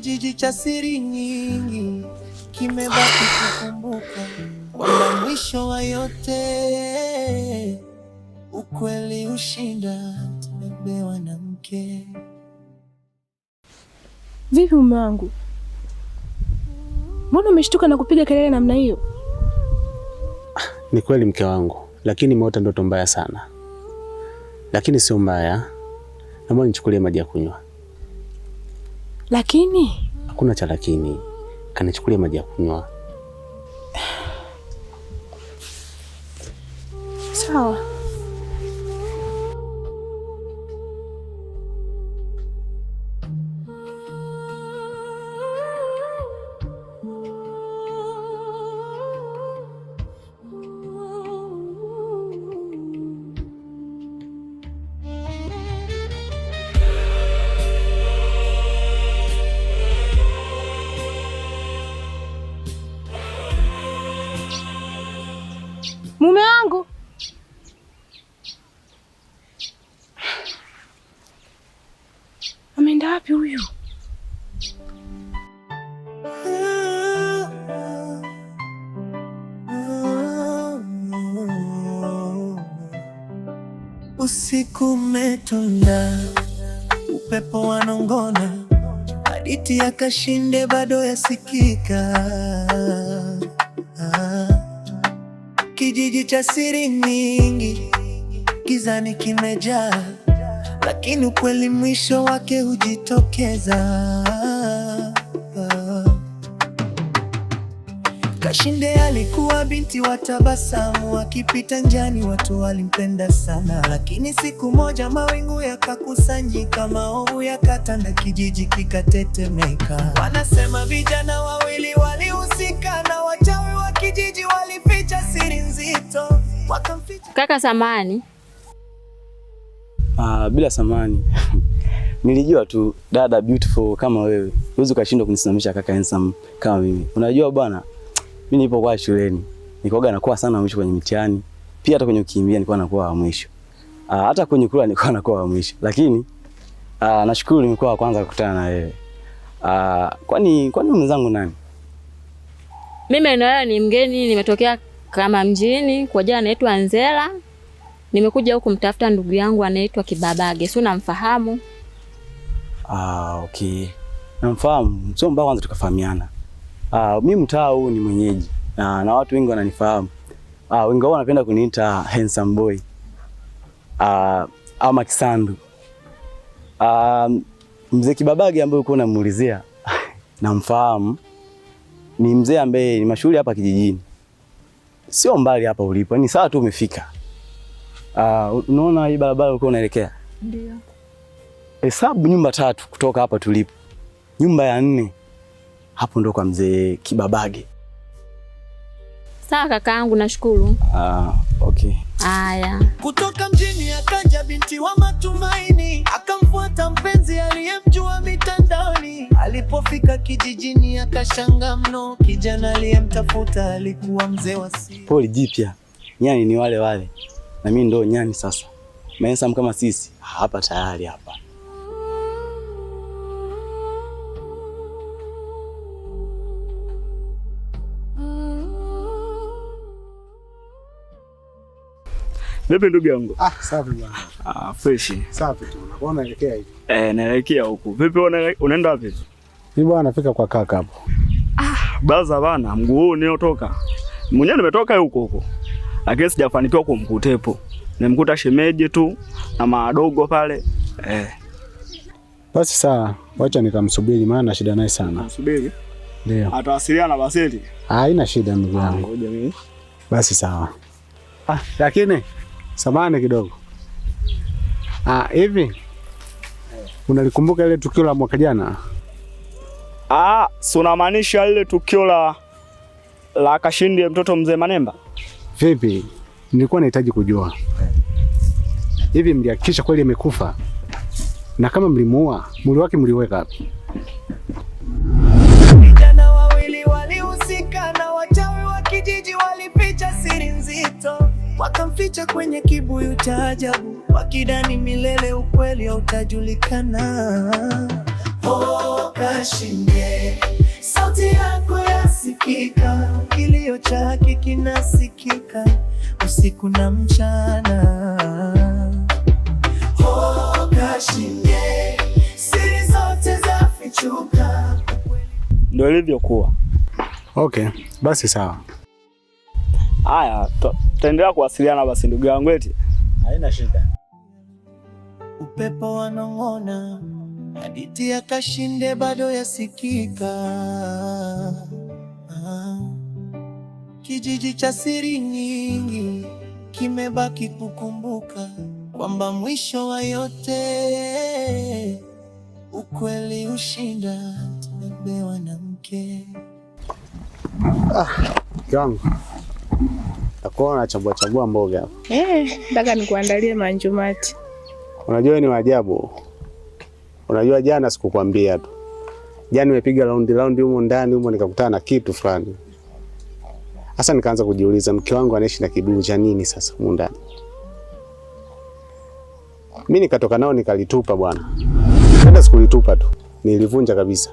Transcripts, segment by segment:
Kijiji cha siri nyingi kimebaki kukumbuka kwamba mwisho wa yote ukweli ushinda. Tumebewa na mke. Vipi mume wangu, mbona umeshtuka na kupiga kelele namna hiyo? Ni kweli mke wangu, lakini nimeota ndoto mbaya sana. Lakini sio mbaya, naomba nichukulie maji ya kunywa. Lakini Hakuna cha lakini, kanichukulie maji ya kunywa. Sawa. Mume wangu, ameenda wapi huyu? Usiku umetunda, upepo wanong'ona, hadithi ya Kashinde bado yasikika. Ah. Kijiji cha siri nyingi, gizani kimejaa, lakini ukweli mwisho wake hujitokeza. Ah. Kashinde alikuwa binti wa tabasamu, akipita njiani watu walimpenda sana. Lakini siku moja mawingu yakakusanyika, maovu yakatanda, kijiji kikatetemeka. Wanasema vijana wawili walihusika na wachawi wa kijiji walificha siri nzito, wakamficha Kaka samani. Ah, bila samani. Nilijua tu dada beautiful kama wewe huwezi ukashindwa kunisimamisha kaka handsome kama mimi. Unajua bwana, mimi nilipokuwa shuleni nilikuwa nakuwa sana mwisho kwenye mitihani, pia hata kwenye kukimbia nilikuwa nakuwa wa mwisho. Ah, hata kwenye kula nilikuwa nakuwa wa mwisho. Lakini nashukuru nimekuwa wa kwanza kukutana na wewe. Ah, kwani mwenzangu nani? Mimi eneo hilo ni mgeni, nimetokea kama mjini kwa jina naitwa Nzela. Nimekuja huku kumtafuta ndugu yangu anaitwa Kibabage. Si unamfahamu? Ah, okay. Namfahamu, sio mbaya kwanza tukafahamiana. Ah, mimi mtaa huu ni mwenyeji na watu wengi wananifahamu. Ah, wengi wao wanapenda kuniita handsome boy. Ah, ama Kisandu. Ah, mzee Kibabage ambaye ulikuwa unamuulizia namfahamu. Ni mzee ambaye ni mashuhuri hapa kijijini. Sio mbali hapa ulipo, ni sawa tu umefika. Ah, unaona hii barabara ulikuwa unaelekea? Ndio. Hesabu nyumba tatu kutoka hapa tulipo, nyumba ya nne hapo ndo kwa mzee Kibabage. Sawa kakaangu, nashukuru. Ah, okay. Haya. Kutoka mjini akaja binti wa matumaini, akamfuata mpenzi aliyemjua mitandaoni. Alipofika kijijini akashangaa mno, kijana aliyemtafuta alikuwa mzee wa siri. Poli jipya, nyani ni wale wale, na mimi ndo nyani sasa. Handsome kama sisi hapa tayari hapa. Vipi ndugu yangu? Ah, safi bwana. Ah, fresh. Safi tu. Nakuona unaelekea hivi. Eh, naelekea huku. Vipi unaenda wapi? Mimi bwana nafika kwa kaka hapo. Baza bana, mguu huu niotoka. Mwenyewe nimetoka huko huko. Lakini sijafanikiwa kumkutepo. Nimkuta shemeji tu na madogo pale. Eh, Basi sawa, wacha nikamsubiri maana na shida naye sana. subiri. Ndio. Atawasiliana na Basili. Ah, haina shida ndugu yangu. Ngoja mimi. Basi sawa. Ah, lakini samahani kidogo. Ah, hivi unalikumbuka ile tukio la mwaka jana? Ah, si unamaanisha lile tukio la Kashindi mtoto mzee Manemba? Vipi? Nilikuwa nahitaji kujua. Hivi mlihakikisha kweli amekufa? Na kama mlimuua, mwili wake mliweka wapi? Vijana wawili walihusika na wachawi wa kijiji walificha siri nzito, wakamficha kwenye kibuyu cha ajabu, wakidhani milele ukweli hautajulikana. Oh, Kashinde, sauti yako yasikika, kilio cha haki kinasikika usiku na mchana. Oh, Kashinde, siri zote zafichuka. Ndio ilivyokuwa. Okay, basi sawa. Haya, tutaendelea kuwasiliana basi ndugu yangu eti. Haina shida. Upepo wanong'ona, hadithi ya Kashinde bado yasikika. Ah. Kijiji cha siri nyingi kimebaki kukumbuka kwamba mwisho wa yote ukweli hushinda. Tumebewa na mke. Mke wangu, nakuona unachambua chambua mboga hapa. Nataka nikuandalie manjumati. Unajua ni maajabu. Unajua jana sikukwambia tu. Jana nimepiga raundi raundi humo ndani humo nikakutana na kitu fulani. Sasa nikaanza kujiuliza mke wangu anaishi na kibuyu cha nini sasa humo ndani. Mimi nikatoka nao nikalitupa bwana. Hata sikulitupa tu, nilivunja kabisa.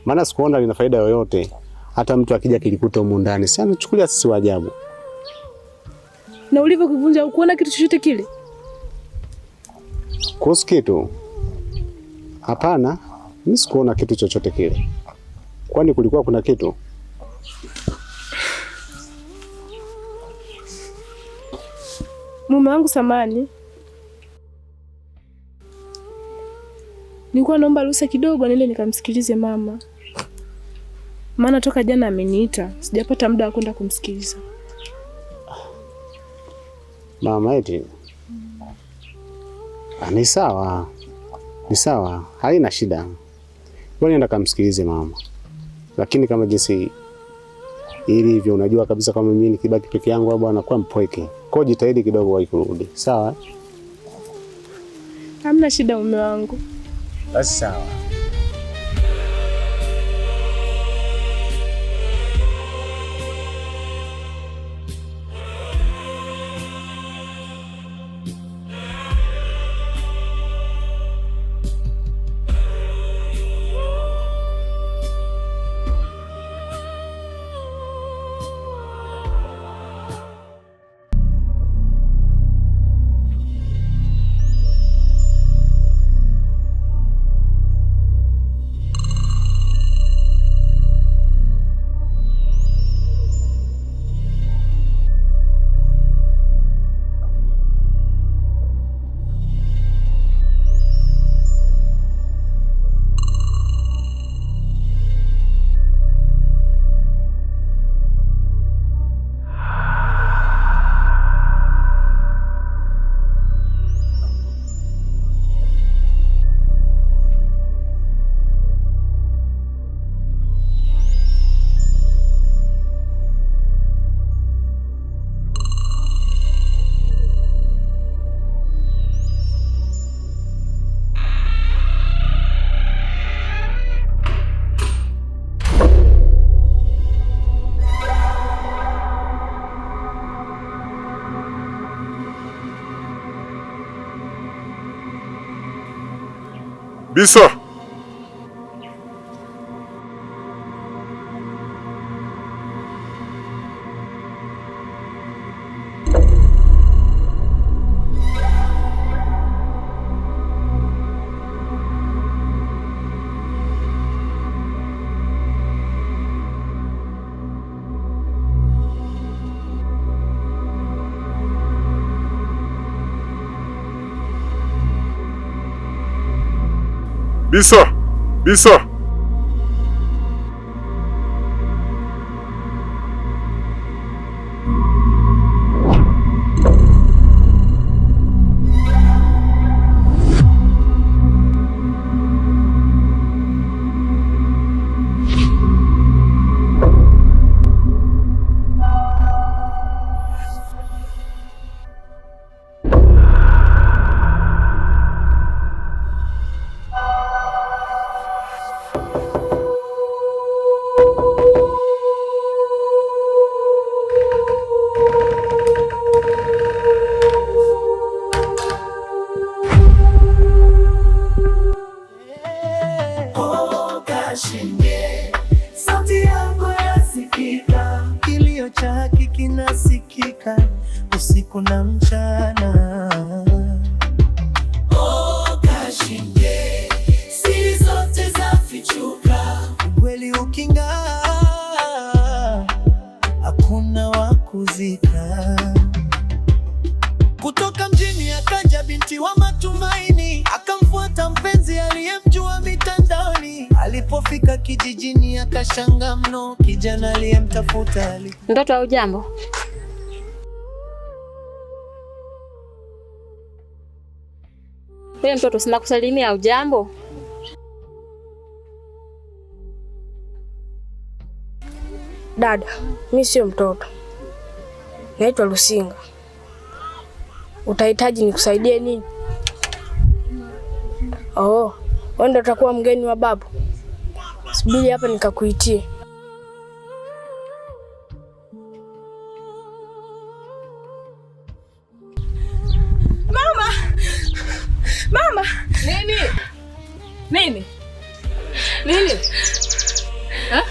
Maana sikuona lina faida yoyote. Hata mtu akija kilikuta humo ndani, si anachukulia sisi wa ajabu. Na ulivyokivunja hukuona kitu chochote kile? Kuhusu kitu? Hapana, mimi sikuona kitu chochote kile. Kwani kulikuwa kuna kitu? Mume wangu, samani, nilikuwa naomba ruhusa kidogo niende nikamsikilize mama, maana toka jana ameniita, sijapata muda wa kwenda kumsikiliza. Mama eti? Ni sawa, ni sawa, haina shida. Wewe nenda kamsikilize mama, lakini kama jinsi ilivyo, unajua kabisa kama mimi nikibaki peke yangu au bwana kwa mpweke. Kwa jitahidi kidogo wahi kurudi, sawa? Hamna shida mume wangu. Basi sawa. Bisa. Bisa. Bisa. kinasikika usiku na mchana. Oh, Kashinje, siri zote zafichuka, ukweli uking'aa, hakuna wa kuzika. Kutoka mjini akaja binti wa matumaini, akamfuata mpenzi aliyemjua mitandaoni. Alipofika kijijini akashangaa mno, kijana aliyemtafuta ali Mtoto, au jambo? Wewe mtoto, sina kusalimia. Au jambo? Dada, mi sio mtoto, naitwa Lusinga. Utahitaji nikusaidie nini? Oh, wewe ndo utakuwa mgeni wa babu? Subiri hapa nikakuitie. Mama! Mama! Nini? Nini? Nini? Ha?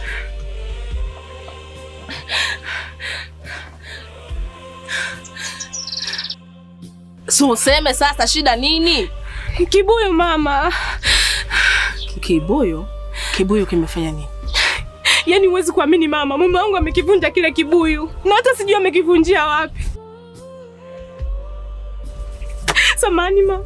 Si useme sasa shida nini? Kibuyu mama. Kibuyu? Kibuyu kimefanya nini? Yaani huwezi kuamini mama, mume wangu amekivunja kile kibuyu na hata sijui amekivunjia wapi. Samani mama.